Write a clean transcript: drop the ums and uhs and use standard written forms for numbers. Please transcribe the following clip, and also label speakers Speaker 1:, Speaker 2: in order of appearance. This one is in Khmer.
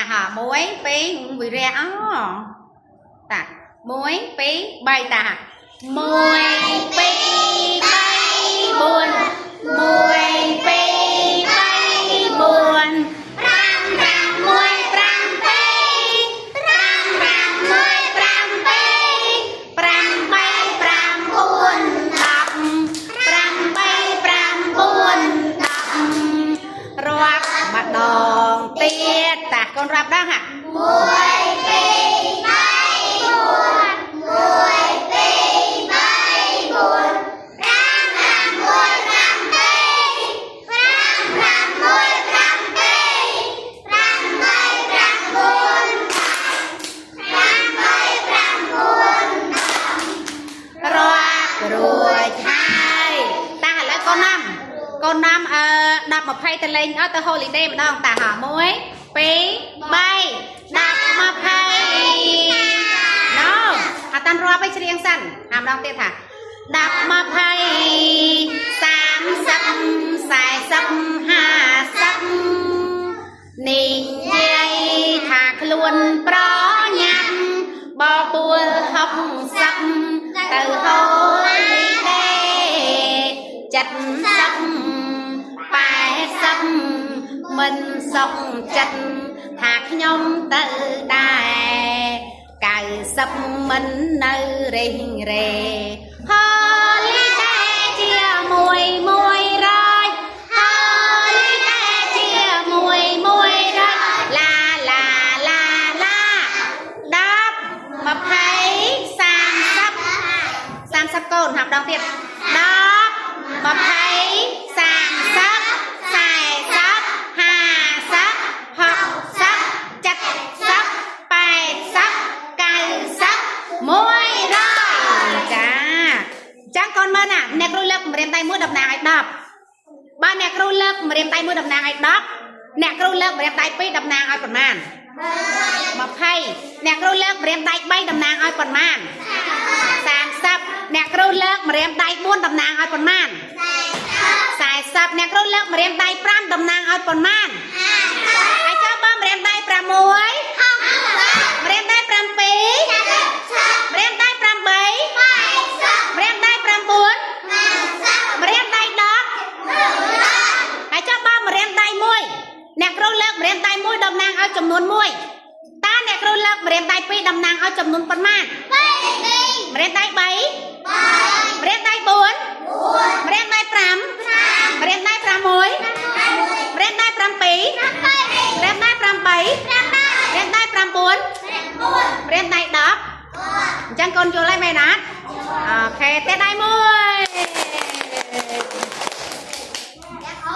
Speaker 1: តាហ1 2វិរៈអូតា1 2 3តា1 2 3 4 1 2 3 4 5 5 1 5 2 5 5 1 5 2 8 5 9 10 8 5 9 10រាប់ម្ដងទៀតតាកូនរាប់ដល់ហា
Speaker 2: 1 2 3 4 1 2 3 4 5 5 1 5 2 5 5 1 5 2 5 3 5 9 5 3 5 9
Speaker 1: រាប់រួចហើយតាឥឡូវកូនណាំកូនណាំអឺ10 20ទៅលេងអត់ទៅ holiday ម្ដងតាហ1 2 3 10 20ណូអត់តាន់រាប់ឲ្យច្រៀងសិនអាម្ដងទៀតថា10 20 30 40 50និយាយថាខ្លួនប្រញាប់បបួល60ទៅ holiday 70 80មិនសុខចិត្តថាខ្ញុំទៅដែរ90មិននៅរេងរេ holiday ជាមួយមួយរយ holiday ជាមួយមួយរយឡាឡាឡាឡា10 20 30 30កូនហាប់ដងទៀត10 20 30 40 50 60 70 80 90 100ចាអញ្ចឹងកូនមើលណាអ្នកគ្រូលើកម្រាមដៃមួយតំណាងឲ្យ10បើអ្នកគ្រូលើកម្រាមដៃមួយតំណាងឲ្យ10អ្នកគ្រូលើកម្រាមដៃ2តំណាងឲ្យប៉ុន្មាន20អ្នកគ្រូលើកម្រាមដៃ3តំណាងឲ្យប៉ុន្មាន30អ្នកគ្រូលើកម្រាមដៃ4តំណាងឲ្យប៉ុន្មាន40អ្នកគ្រូលើកម្រាមដៃ5តំណាងឲ្យប៉ុន្មានហើយចុះបើម្រាមដៃ6ម្រាមដៃ7ម្រាមដៃ8ម្រាមដៃ9ម្រាមដៃ10ហើយចុះបើម្រាមដៃ1អ្នកគ្រូលើកម្រាមដៃ1តំណាងឲ្យចំនួន1តើអ្នកគ្រូលើកម្រាមដៃ2តំណាងឲ្យចំនួនប៉ុន្មានម្រាមដៃ3ម្រាមដៃ4ម្រាមដៃ5ម្រាមដៃ6ម្រាមដៃ7ម្រាមដៃ8ម្រាមដៃ9ម្រាមដៃ10អញ្ចឹងកូនយល់ហើយមែនអត់អូខេទេដៃមួយ